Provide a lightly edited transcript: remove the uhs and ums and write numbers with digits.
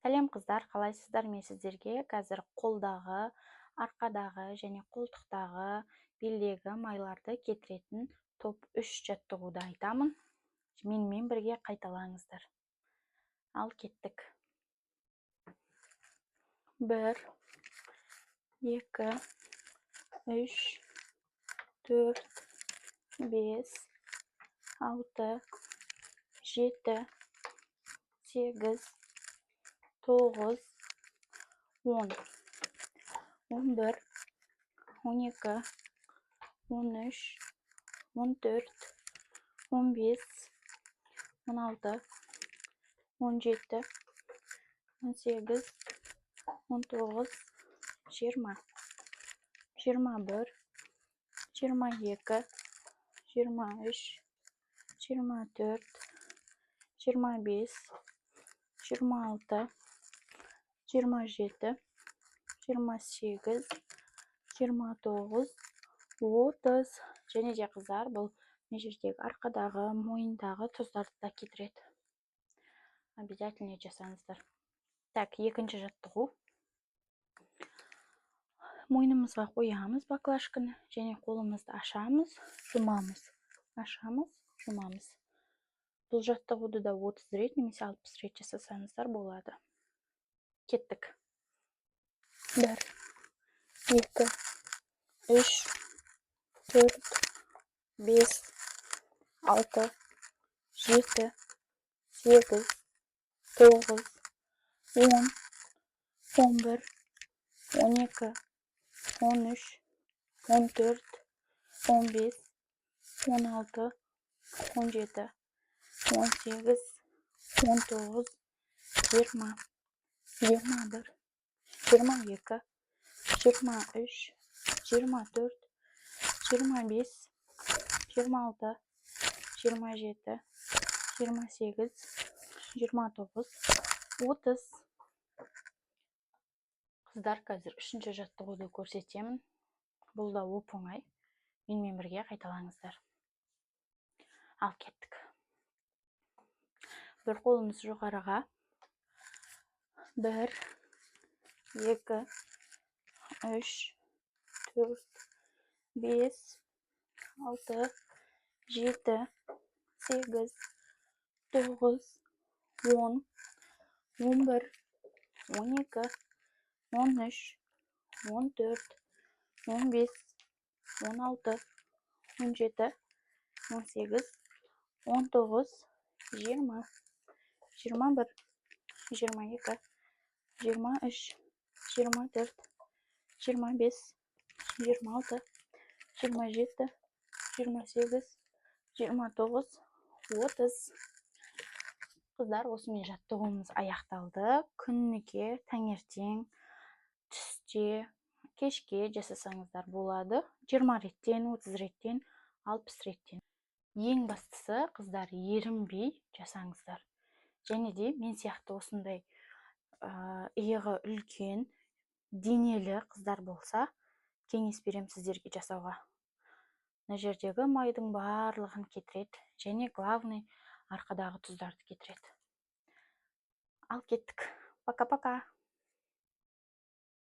Сәлем, қыздар, қалайсыздар? Мен сіздерге қазір қолдағы, арқадағы және қолтықтағы, белдегі майларды кетіретін топ 3 жаттығуды айтамын. Менімен бірге қайталаңыздар. Ал кеттік. 1, 2, 3, 4, 5, 6, 7, 8, 9, 10, 11, 12, 13, 14, 15, 16, 17, 18, 19, 20, 21, 22, 23, 24, 25, 26, 27, 28, 29, 30. Және де, қыздар, бұл мына жердегі арқадағы, мойындағы тұздарды да кетіреді. Обязательно жасаңыздар. Так, екінші жаттығу. Мойнымызға қоямыз баклажканы және қолымызды ашамыз, жұмамыз, ашамыз, жұмамыз. Бұл жаттығуды да 30 рет немесе 60 рет жасасаңыздар болады. Кеттік. 1, 2, 3, 4, 5, 6, 7, 8, 9, 10, 11, 12, 13, 14, 15, 16, 17, 18, 19, 20, 21, 22, 23, 24, 25, 26, 27, 28, 29, 30. Қыздар, қазір үшінші жаттығуды көрсетемін. Бұл да оп оңай. Менімен бірге қайталаңыздар. Ал кеттік. Бір қолымыз жоғарыға. 1, 2, 3, 4, 5, 6, 7, 8, 9, 10, 11, 12, 13, 14, 15, 16, 17, 18, 19, 20, 21, 22, 23, 24, 25, 26, 27, 28, 29, 30. Қыздар, осымен жаттығуымыз аяқталды. Күніге таңертең, түсте, кешке жасасаңыздар болады. 20 реттен, 30 реттен, 60 реттен. Ең бастысы, қыздар, ерінбей жасаңыздар. Және де мен сияқты осындай иығы үлкен, денелі қыздар болса, кеңес беремін сіздерге жасауға. Мына жердегі майдың барлығын кетіреді және, главный, арқадағы тұздарды кетіреді. Ал кеттік, пока пока.